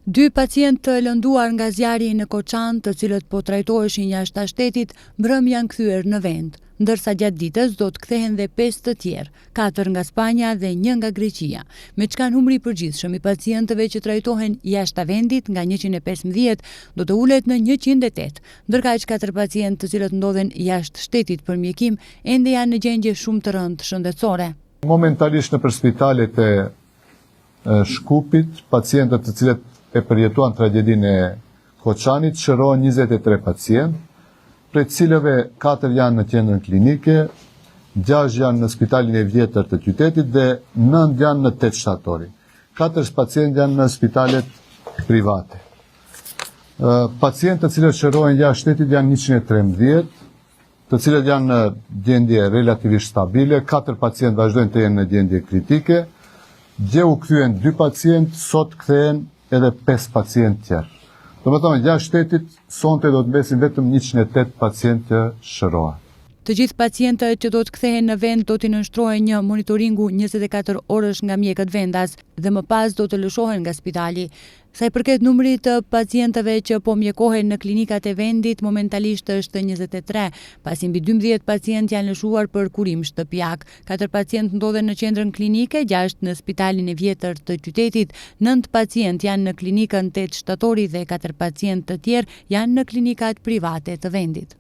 Dy pacientë të lënduar nga zjarri në Koçan, të cilët po trajtoheshin jashtë shtetit, mbrëmë janë kthyer në vend, ndërsa gjatë ditës do të kthehen dhe pesë të tjerë, katër nga Spanja dhe një nga Greqia, me çka numri i përgjithshëm i pacientëve që trajtohen jashtë vendit nga 115 do të ulet në 108, ndërkaq katër pacientë të cilët ndodhen jashtë shtetit për mjekim ende janë në gjendje shumë të rëndë shëndetësore. Momentalisht nëpër spitalet e Shkupit, pacientët të cilët e përjetuan tragjedinë e Koçanit, shërohen 23 pacientë, prej të cilëve 4 janë në qendrën klinike, 6 janë në spitalin e vjetër të qytetit dhe 9 janë në 8 shtatori. 4 pacientë janë në spitalet private. Pacientët të cilët shërohen jashtë shtetit janë 113, të cilët janë në gjendje relativisht stabile, 4 pacientë vazhdojnë të jenë në gjendje kritike, dje u kthyen 2 pacientë, sot kthehen edhe 5 pacientë tjerë. Domethënë, jashtë shtetit, sonte do të mbesin vetëm 108 pacientë që shërohen. Të gjithë pacientët që do të kthehen në vend do t'i nënshtrohen një monitoringu 24 orësh nga mjekët vendas dhe më pas do të lëshohen nga spitali. Sa i përket numrit të pacientëve që po mjekohen në klinikat e vendit, momentalisht është 23, pasi mbi 12 pacientë janë lëshuar për kurim shtëpiak. 4 pacientë ndodhen në qendrën klinike, 6 në spitalin e vjetër të qytetit, 9 pacientë janë në klinikën 8 shtatori dhe 4 pacientë të tjerë janë në klinikat private të vendit.